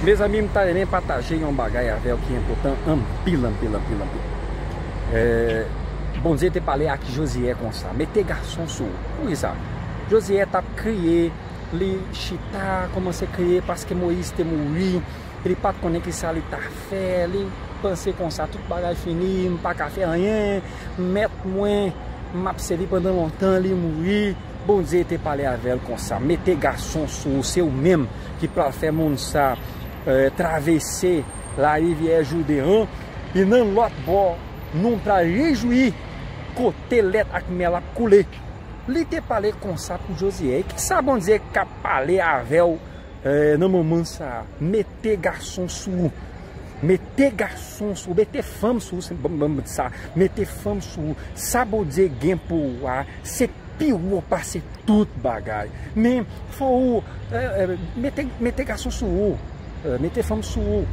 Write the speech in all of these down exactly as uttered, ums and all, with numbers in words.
Mezanmi, m ta renmen pataje yon bagay avè w ki enpòtan anpil, anpil, anpil, anpil. Eh, Bondye te pale ak Joziyè konsa, mete gason sou ou. Poukisa? Joziyè t ap kriye, li chita, kòmanse kriye paske Moyiz te mouri. Li pa t konnen kisa li ta fè. Li panse konsa, tout bagay fini, m pa ka fè anyen. Mèt mwen, m ap sèvi pandan lontan, li mouri. Bondye te pale avè l konsa, mete gason sou ou, se ou menm ki pral fè moun sa, eh, travèse larivyè Jouden an, e nan lòt bò, nou pral rejwi kote lèt ak mèl ap koule. Li te pale konsa pou Joziyè. E kisa Bondye k ap pale avè w, eh, nan moman sa a? Mete gason sou ou. Mete gason sou ou. Mete fanm sou ou. Se, ban, ban, ban sa. Mete fanm sou ou. Sa Bondye gen pou ou a, se pi wo pase tout bagay. Men, fò ou, eh, eh, mete, mete gason sou ou. Eh, mete fanm sou ou.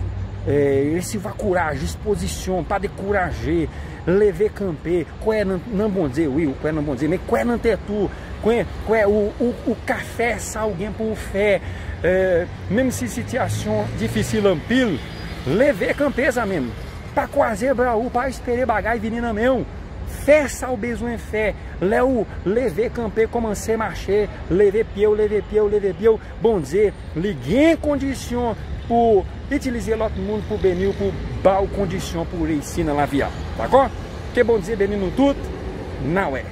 Eh, resevwa kouraj, dispozisyon, pa dekouraje. Leve kanpe. Kwè nan, nan Bondye, wi, ou kwè nan Bondye, men kwè nan tèt ou. Kwè, kwè ou, ou, ou ka fè sa ou gen pou w fè. Eh, menm si sitiyasyon difisil anpil, leve kanpe, zanmi m. Pa kwaze bra ou, pa espere bagay vini nan men w. Fè sa w bezwen fè. Lè ou leve kanpe, kòmanse mache, leve pye w, leve pye w, leve pye w. Bondye, li gen kondisyon pou itilize lòt moun pou beni w, pou ba w kondisyon pou w reyisi nan lavi a. Dakò? Ke Bondye beni nou tout. N a wè.